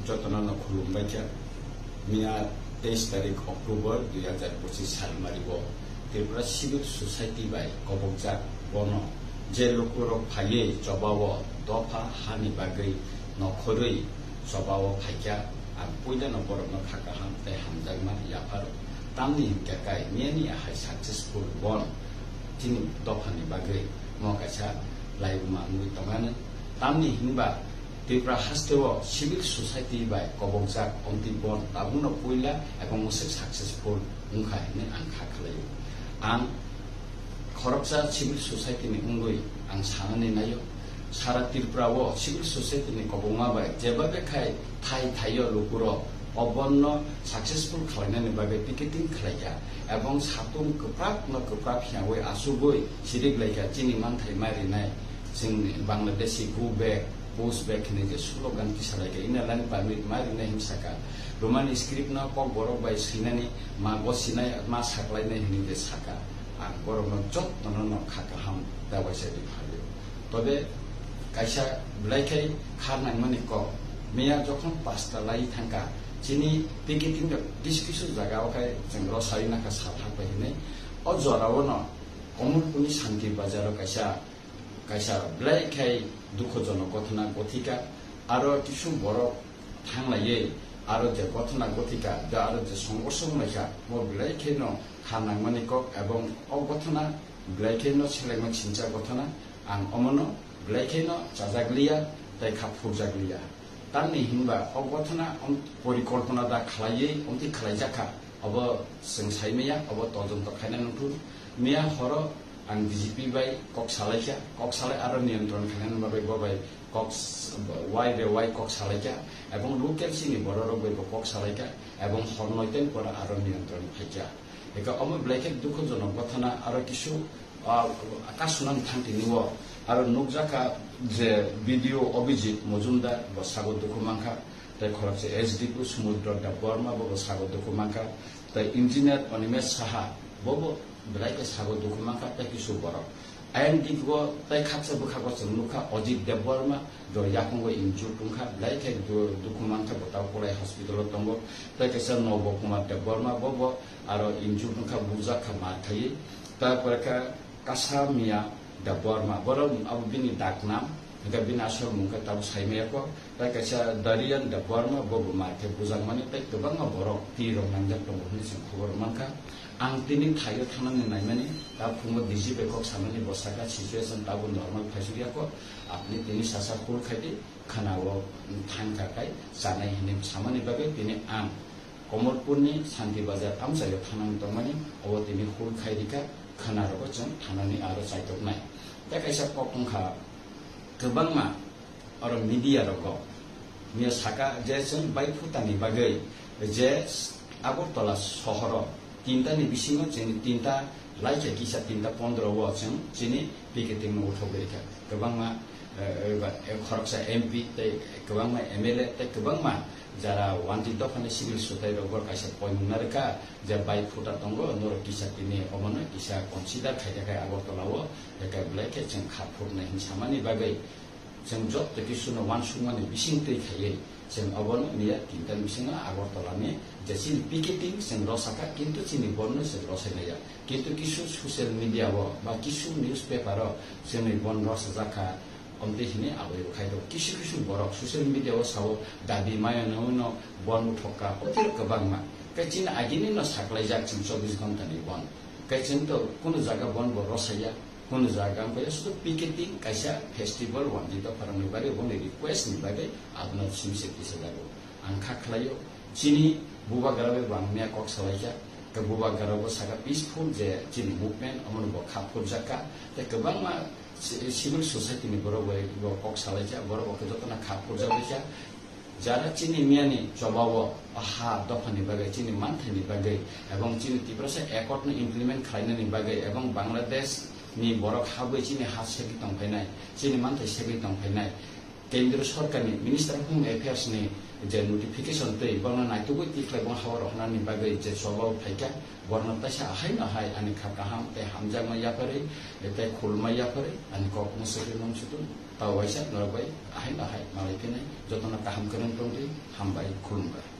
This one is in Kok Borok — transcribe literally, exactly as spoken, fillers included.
Jotono no khulumbai kha. Miya teis tarik October dui hajar pochis salmari o Tripura Civil Society bai kobokjak bono je lukurok phaiwi chobao dopha hani bagwi nokhorwi chobao phaikha. Ang puilano borokno kha kaham tei hamjakma yapharo. Tamni hinkhe kai miyani ahai successful bon chini dophani bagwi mo kaisa laibuma wngwi tongmani. Tamni hinba Tripura hasteo civil society bai kobokjak omtwi bon tabukno puila ebong mwswk successful wngkha hinwi ang kha khlaio. Ang khoroksa civil society ni wngwi ang sanani naio, sara Tripura o civil society ni kobokma bai jeba bekhai thai thaio lukurok o bonno successful khlainani bagwi picketing khlaikha ebong satung kwprak no kwprak hiyawi asugwi sirik laikha chini manthai ma rinai. Chwng Bangladeshi go back, push back hinwi je slogan tisalaikha, Inner Line Permit ma rinai hinwi saka. Roman script no Kokborok bai swinani ma gosinai ma saklainai hinwi je saka. Ang borokno jotono no kha kaham da waisa ri phalio. Tobe kaisa belai khai kha nangmani kok. Miya jokhon pasta lai thangkha, chini picketing rok kisu kisu jaga o khai chwng rw sawi nakha sal hakbai hinwi. O jora o no Komolpurni Shanti Bazar o kaisa, kaisa belai khai dukhojonok gothona gothika. Aro kisu borok thanglaiwi aro je gothona gothika, je aro je songorso wnglaikha, mo belai kheno kha nangmani kok, ebong o gothona belai kheno selengma sincha gothona. Ang omono belai kheno chajak liya tei kha phurjak liya. Tamni hinba o gothona om-, porikolpona da khlaiwi omtwi khlaijakha, obo chwng saimaya, obo todonto khaina nangthur. Miya horo ang D G P bai kok salaikha, kok salai aro niyantron khainani bagwi bo bai kok s-, wai be wai kok salaikha, ebong local chini bororok bai bo kok salaikha, ebong hor noiten pore aro niyantron phaikha. Eka omo belai khe dukhojonok gothona aro kisu, ah, kasunani thangtini o aro nukjakha je B D O Abhijit Mojumdar bo sago dukhu mankha, tei khoroksa S D P Sumudro Debbarma bo bo sago dukhu mankha, tei engineer Animesh Saha bo bo belai khe sago dukhu mankha tei kisu borok. Ayang diko tei khaksa bwkhago chwng nukha Ajit Debbarma, do yakungo injured wngkha, belai khe du-, dukhu mankha, bo tabo Kolai hospital o tongo. Tei kaisa Nobo Kumar Debbarma, bo bo aro injured wngkha, bujak kha mar khaiwi. Tarpore kha Kasa Miya Debbarma, borok abo bini daknam, hwnkhe bini aswk mung khe tabo saimaya kho. Tei kaisa Darian Debbarma, bo bo mar khe bujakmani tei kwbangma borok twi rok nangjak tongo hwnwi chwng khobor mankha. Ang tini thaio thangnani naimani, ta phungo D G bai kok samani bo saka situation tabo normal phaisukya kho. Apni tini sasa hul khaidi khana o thangkha kai chanai hwnwi samani bagwi tini ang Komolpurni Shanti Bazar amchaio thangnani tongmani, obo tini hul khai rikha, khana rogo chwng thangnani aro chaitoknai. Tei kaisa kok wngkha kwbangma oro media rogo. Miya saka je chwng bai phutani bagwi je Agartala sohoro tinta ni bisingo chini tinta laikha kisa tinta pondro o chwng chini picketing no uthogwi rikha. Kwbangma, eh, eh, ba, eh, khoroksa M P tei kwbangma M L A tei kwbangma jara wanti dophani civil sotai rok bo kaisa poimung narwkha je bai phuta tongo norok kisa tini omono kisa consider khaikha khe Agartala o, eka belai khe chwng kha phurnai hinwi samani bagwi. Chwng joto kisuno uansukmani bising twi khaiwi chwng obono miya tinta bisingo Agartala ni je chini picketing chwng rosakha, kintu chini borno chwng rosai maya. Kintu kisu social media o ba kisu newspaper o chwngni bon rosajakha, omtwi hini aboni khai tongo. Kisu kisu borok social media o sao dabi maya no bon uthokka, otiro kwbangma. Khe chini agini no saklaijak chwng chobbish ghonta ni bon. Khe chwng to kunu jaga bon bo rosaya. Hwnjak ang kaya sudu picketing kaisa festival wanjwi tongphara ni bagwi boni request ni bagwi abono simi se tisa jago. Ang kha khlaio chini bubagra bai bo ang miya kok salaikha. Khe bubagra bo saka peaceful je chini movement omono bo kha phurjakha. Tei kwbangma ci-, civil society ni borok bai bo kok salaikha, borok bo khe jotono kha phurjak baikha. Jara chini miyani chobao ha dophani bagwi, chini manthaini bagwi, ebong chini Tiprasa Accord no implement khlainani bagwi, ebong Bangladesh ni borok habwi chini ha segwi tongphainai, chini manthai segwi tongphainai, Kendra Sorkarni Minister of Home Affairs ni je notification twi bono naitugwi tikhlai bong hao rohornani bagwi je chobao phaikha, borno taisa ahaino hai ani kha kaham tei hamjakma yapharwi tei khulma yapharwi ani kok mwswkwi nung sutung. Tao waisa norok bai ahai ahai malai phinai jotono kaham kwrwng tongdi, hambai, khulumkha.